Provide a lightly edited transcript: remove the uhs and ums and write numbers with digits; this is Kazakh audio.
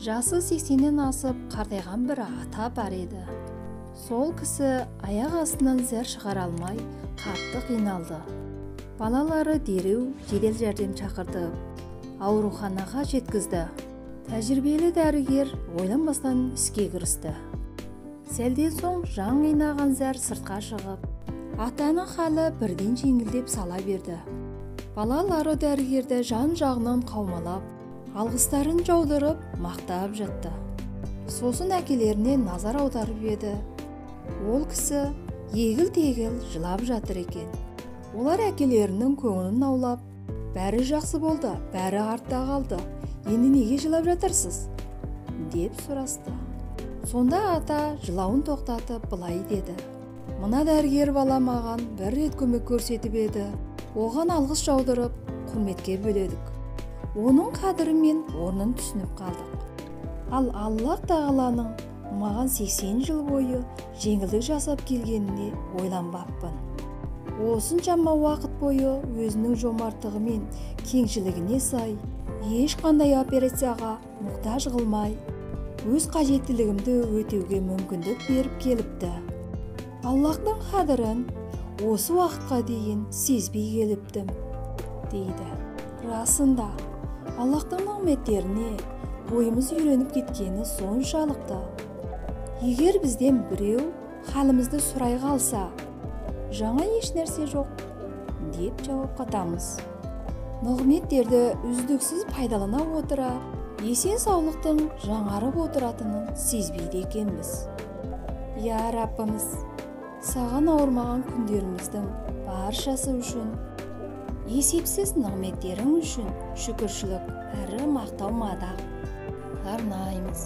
Жасы 80-нен асып қартайған бір ата бар еді. Сол кісі аяқ астынан зәр шығара алмай қатты қиналды. Балалары дереу жедел жәрдем шақыртып, ауруханаға жеткізді. Тәжірибелі дәрігер ойланбастан іске кірісті. Сәлден соң жан қинаған зәр сыртқа шығып, атаның халі бірден жеңілдеп сала берді. Балалары дәрігерді жан-жағынан қаумалап, алғыстарын жаудырып, мақтап жатты. Сосын әкелеріне назар аударып еді. Ол кісі егіл-тегіл жылап жатыр екен. Олар әкелерінің көңілін аулап, бәрі жақсы болды, бәрі артта қалды, енді неге жылап жатырсыз? Деп сұрасты. Сонда ата жылауын тоқтатып былай деді. Мына дәрігер бала маған бір рет көмек көрсетіп еді. Оған алғыс жаудырып, құрметке бөледік. Оның қадірі мен орнын түсініп қалдық. Ал Аллах тағаланың маған 80 жыл бойы жеңілдік жасап келгеніне ойланбаппын. Осыншама уақыт бойы өзінің жомарттығы мен кеңшілігіне сай, ешқандай операцияға мұқтаж қылмай, өз қажеттілігімді өтеуге мүмкіндік беріп келіпті. Аллахтың қадірін осы уақытқа дейін сезбей келіптім, дейді. Расында, Аллахтың нығметтеріне бойымыз үйреніп кеткені соншалықты. Егер бізден біреу халімізді сұрай қалса, жаңа еш нәрсе жоқ, деп жауап қатамыз. Нығметтерді үздіксіз пайдалана отыра, есен саулықтың жаңарып отыратынын сезбейді екенбіз. Я Раббымыз, саған ауырмаған күндеріміздің баршасы үшін, есепсіз нығметтерің үшін шүкіршілік әрі мақтау мадақ арнаймыз.